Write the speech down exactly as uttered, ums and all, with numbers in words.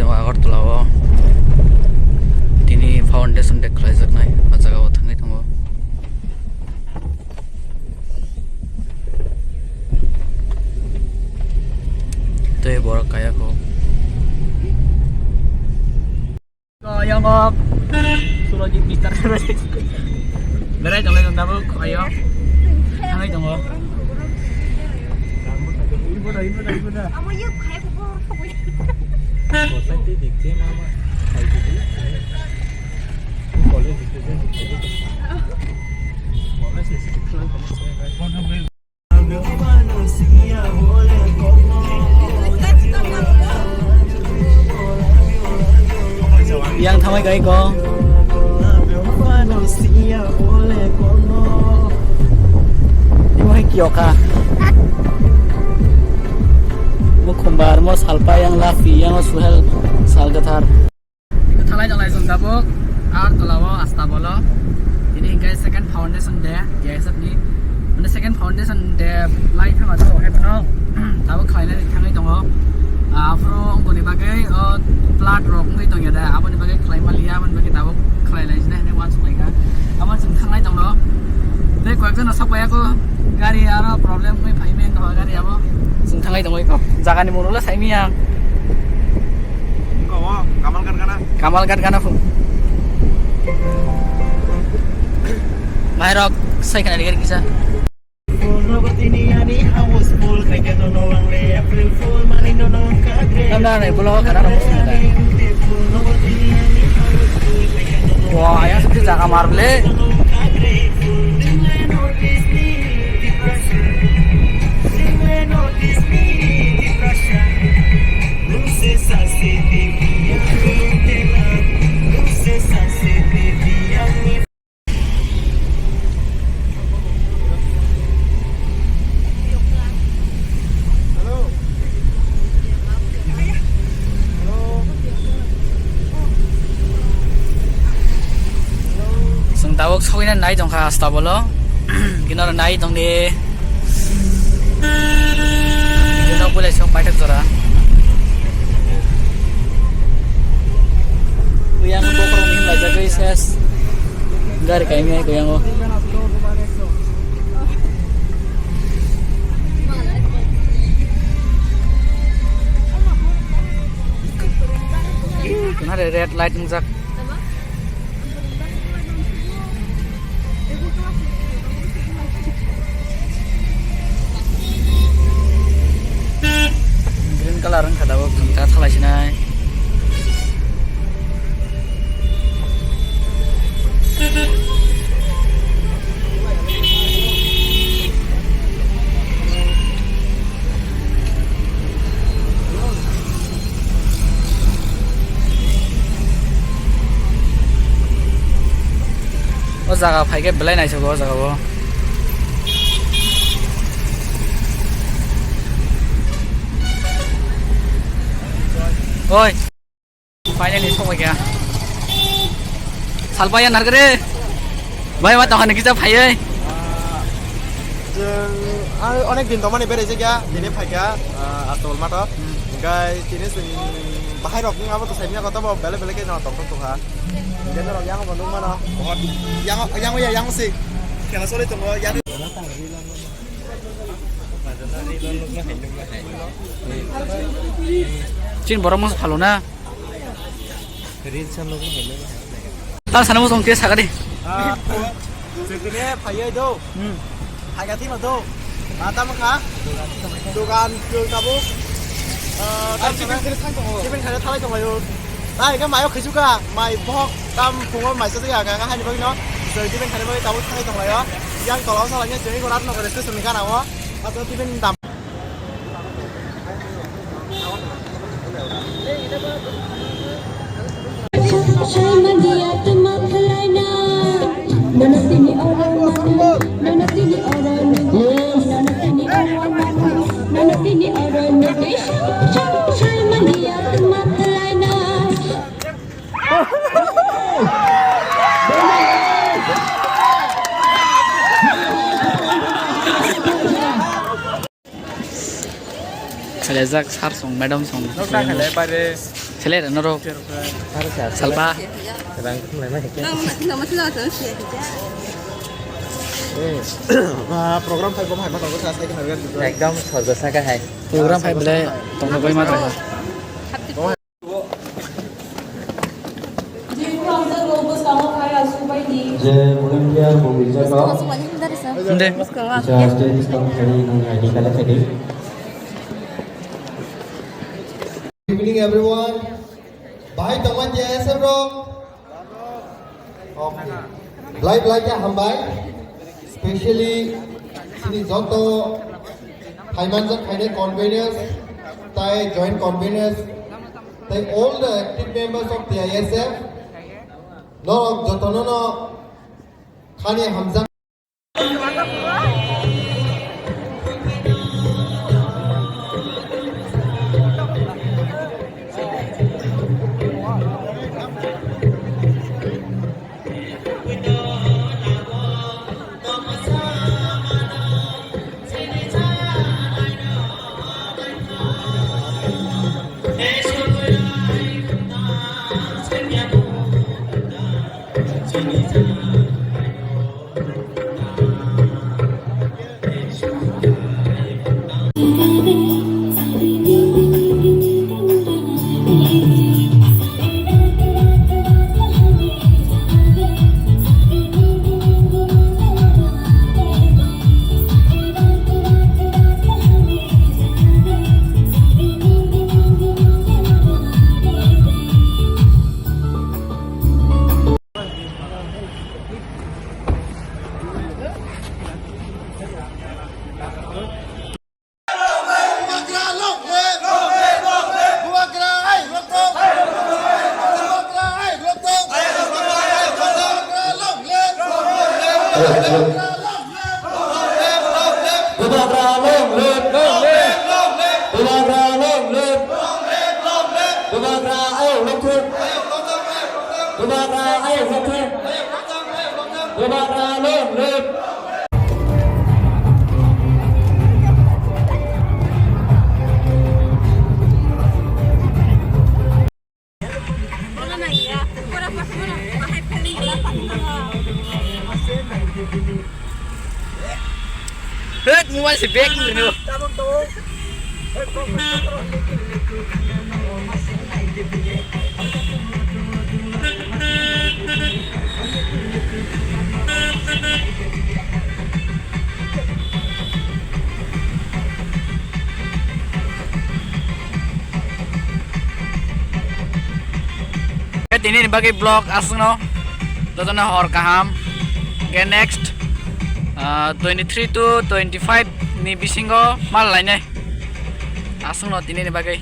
Agartala o tini foundation day khlaijaknai, o jaga o thangwi tongo. Tei borok kaya kho. Yang kok. Surajit Mister Surajit. Berai tongo, tabuk ayo. Thangwi tongo. Yang thamai kai ko. Imo hai kiyokha. Mo khumbar, mo salpa, yang lafi, yang suhel, sal gathar. Thalai thalai jong tabuk Agartala o asta bolo. Tini hingke second foundation day, K S F ni. Mane second foundation day lai thang ato, hepno tabuk khlaina thangwi tongo. Ah, aphuru ongkoni bagwi o plat rok wngwi tongya da, aboni bagwi khlai maliya, aboni bagwi tabuk khlai lai jina hwnwi uansuk laika. Abo chwng thanglai tongno. Tei koyekjono sok paiya ko gari aro problem wngwi phai maya wngkha gari abo. Chwng thanglai tongwi ko. Jagani mung rwla saimaya. Wngkha o Kamalghat gana. Kamalghat gana phung. Bahai rok sai khna ri gari kisa. Tamda nai pulo kana rok sini dai. Wah, ayang sini jaga mar bele. Chwng tabuk sogwina nai tongkha asta bolo. Kinaro nai tongdi. Nok bolai sok paithak jora. Uyang bokrok ni himlai jagwi ses. Gari kaimi hai kuyango. Kunare red light wngjak. Green colour wngkha tabuk, thwngkha thalai sinai. O jaga phaikhe belai naithogo o jaga o. Oi. Finally sokphaikha. Salpaya narkre. Bai, ma tongani kisa phaiwi. Ah, jeng, ah, onek din tongmani beraijakya, tini phaikha, ah, Astabol mato. Hmm. Hingkai tini chwng bahai rok wng abo to saimya koto bo bele bele khe no tongthok tongkha. Hingke norok yang bo nukmano. Yang, yang ya, yang si. Khela sori tongo, yang. Chin borok masa phalo na. Reels ang nugwi haino. Tal sana mo song test sakadi. Ah, chwng tini phaiwi do. Hmm. Phaiga timo do. Ah, tamo kha? Dogan chwng tabuk. Ah, tamo kha? Tiffin khana thalai tonglaio. Nai khe mayo khaisuka, mai bohok tam phungo mai sajak ya, kha haini bagwi no. Chwng tiffin khana bagwi tabuk thalai tonglaio. Yang tolao salanya chwngwi gora no kore station ni gana o. Asa tiffin dam. Khalajak sir song, madam song. Nok ta khalai bare. Selera norok. Salpa. Rang khumlai ma hekhe. Nang, nang, nang, nang, nang, nang, nang. Ah, program khai bo hai ma tongo sa sai khna. Ekdom sorjo saka hai. Program khai bole tongna koi ma tongo. Je volunteer bo rijak rok. Inde. Kisa stage kam khai nang ai kala khai. Evening, everyone. Bahai tongma T I S F rok? Okay. Belai belai khe hambai. Specially chini joto phaimanjak khainai conveners, tai joint conveners, tai all the active members of T I S F. Norok jotono no khani hamjak. Bubagra long live! Long live! Long live! Bubagra long live! Long live! Long live! Bubagra long live! Bubagra ayok long live! Bubagra ayok long live! Bubagra ayok long live! Bubagra long live! Hei, mobile se back ni no. Tini ni bagwi vlog aswkno jotono hor kaham. Ke next, ah, twenty three to twenty five ni bisingo mal lainai aswkno tini ni bagwi.